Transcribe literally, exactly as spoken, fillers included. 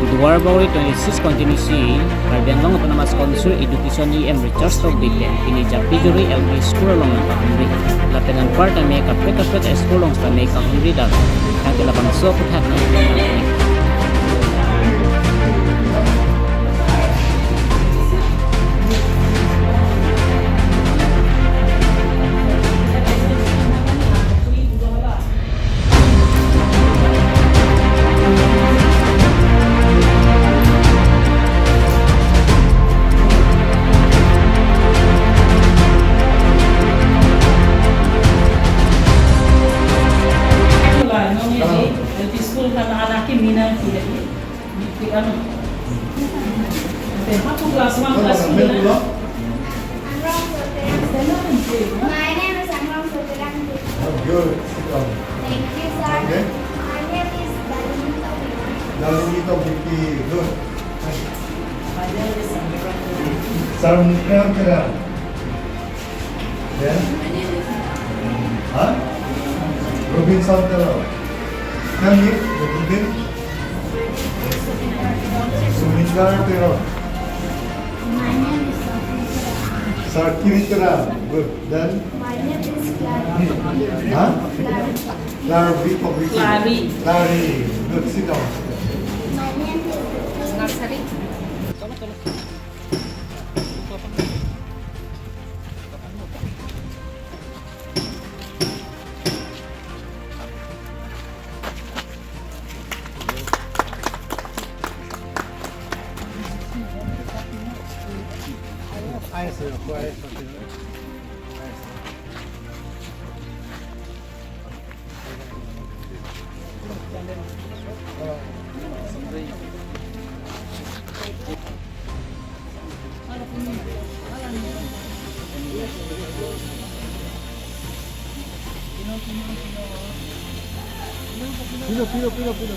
Duarbagori twenty-six constituency, Karbi Anglong Autonomous Council Education E M Richard Tokbi pen pini Japijuri L P School along nangkahumri. Lapen anparta me kaprek kaprek school along sitame kahumri dam. Tangke labangso aphuthak nang. L P school kan anak ke minang tidak. Ante, hapu class one, class two na? My name is Amrong Soterang. Oh, good. Sit down. Thank you, sir. Okay. My name is Dalini Tokbi. Dalini Tokbi, good. Thank you. Sir, Mukram Terang. Then? Huh? Robinson Terang. Then you, Robin? Sumitra Terang. My name is Sophie Terang. Sarkiri Terang. Good. Then? My name is Clary. Huh? Clary. Clary, Clary. Clary. Good. Sit down. My name is Nursery. Pilo, pilo, pilo, pilo.